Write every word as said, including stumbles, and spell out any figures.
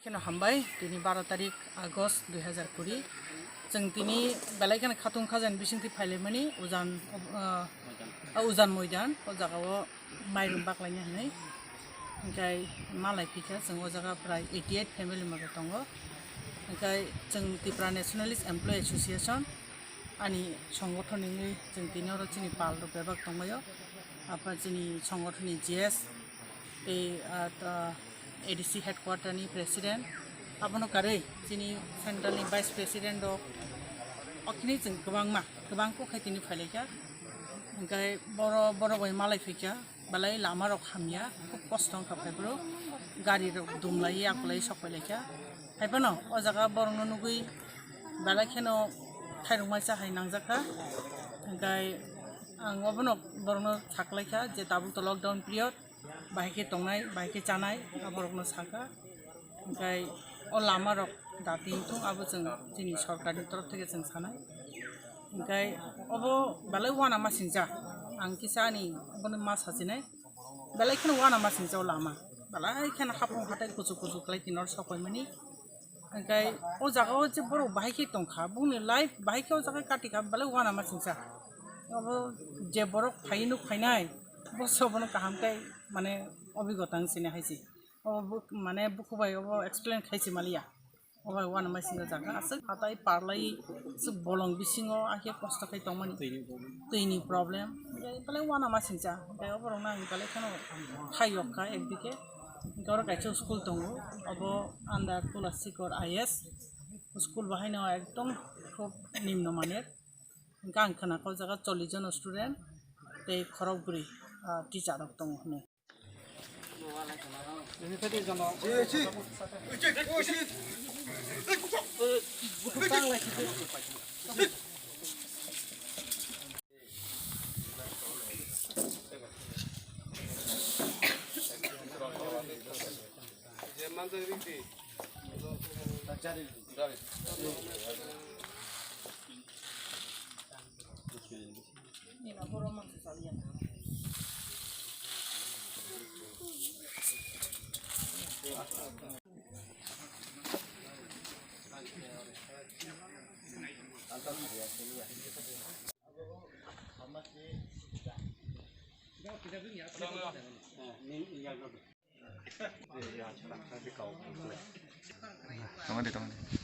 Kheno hambai, tini baro tarik August dui hazar kuri. Chwng tini belai kheno khatung khajani bisingtwi phailaimani ujan, ah, ujan moidan, o jagao mairum baklaina hinwi. Hingkai malai phikha, chwng o jaga prai eighty eight family moto tongo. Hingkai chwng Tipra Nationalist Employee Association, ani songothon hinwi chwng tini oro chini pal rok bebak tongbaio. Apha chini songothoni G S tei, ah, ta-, A D C headquarter ni president, abono karwi chini central ni vice president rok, okini chwng kwbangma, kwbang kok hai tini phailaikha. Hingkai boro, boro bai malai phaikha, belai lama rok hamya, khub kosto wngkha phaiphuru, gari rok dumlai akulai sok phailaikha. Haiphano o jaga borokno nugwi belai kheno khairokma cha hai nangjakha. Hingkai ang obono borokno saklaikha je tabuk to lockdown period, bahai khe tongnai, bahai khe chanai, borokno sakha. Hingkai o lama rok dati wngthung, abo chwng chini sorkarni torof theke chwng sanai. Hingkai obo belai uanamasingcha, ang kisa ani obono ma sachinai, belai kheno uanamasingcha o lama, belai kheno hapung hatai kuchuk kuchuk khlai tini oro sok paimani. Hingkai o jaga o je borok bahai khe tongkha, bongni life bahai khe o jaga katikha, belai uanamasingcha. Obo je borok phai nuk phainai, bo se obono kaham khe mane obigota wng sini hai se. Obo bu-, mane buku bai obo explain khai se maliya. Obo bai uanamasingcha jaga aswk hatai parlai swk bolong bisingo akhe kosto khai tongmani. Twini problem. Twini problem. Belai uanamasingcha. Hingkai oborokno ang belai kheno khaiyokha ekdike. Hingke oro kaisa school tongo, obo under Tula Sikor I A S. School bahaino ekdom khub nimno maner. Hingke ang khwnakha o jaga chollish jon student tei khorokbrwi, ah, teacher rok tongo hinwi. Tongmani, tongmani.